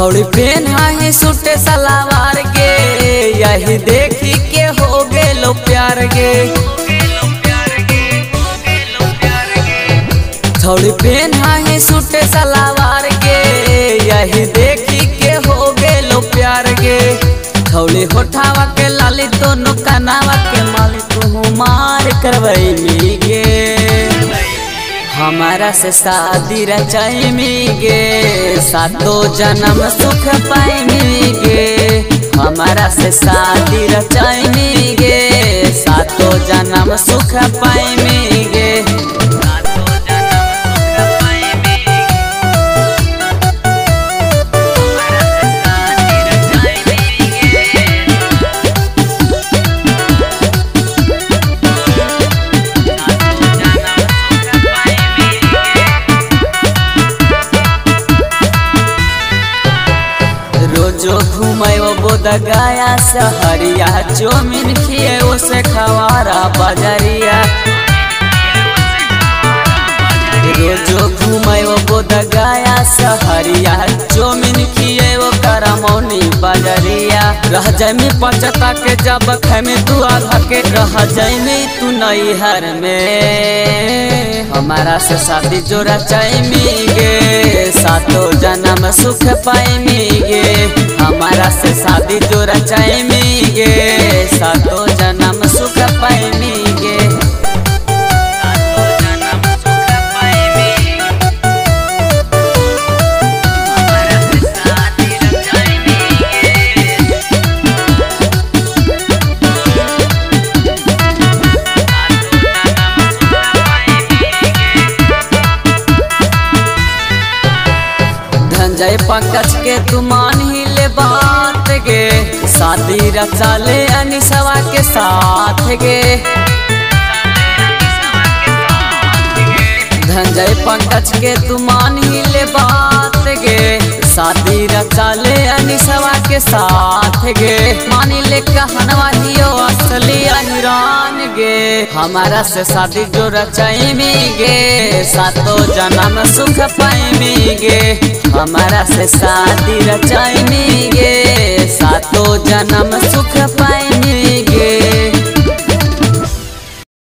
छौड़ी पेन्हा ही सूट सलवार गे, यही देखी के हो गेलो प्यार गे। छौड़ी पेन्हा ही सूट सलवार गे, यही देखी के हो गेलो प्यार गे। छौड़ी होठावा के लाली दोनों कनावा के माली, तू मार करवैमी गे। हमारा से शादी रचैमी गे, सातो जन्म सुख पाइमी गे। हमारा से शादी रचैमी गे, सातो जन्म सुख पाइमी गे। रोजो घुमायो बोध गया सहरिया, चौमिन खिए उसे खवारा बाजरिया। रोजो घुमायो बोध गया सहरिया, चौमिन खिए वो करमौनी बाजरिया। रह जाइमी पचता के जब खैमी तू आधा के, रह जाइमी तू नैहर में। हमारा से शादी जोड़ा चैमी गे, सातो जन्म सुख पाइमी गे। हमारा से शादी जोड़ा चैमी गे, सातो जन्म सुख पाइमी गे। धनंजय पंकज के तू मान ही ले बात गे, शादी रचा ले अनिसवा के साथ गे। धनंजय पंकज के तू मान ही ले बात गे, शादी रचा ले अनिसवा के साथ गे। मानी ले कहनवा हियो असली अहिरान गे। हमारा से शादी जो रचैमी गे, सातो जन्म सुख पाइमी गे। हमारा से शादी रचैमी गे, सातो जन्म सुख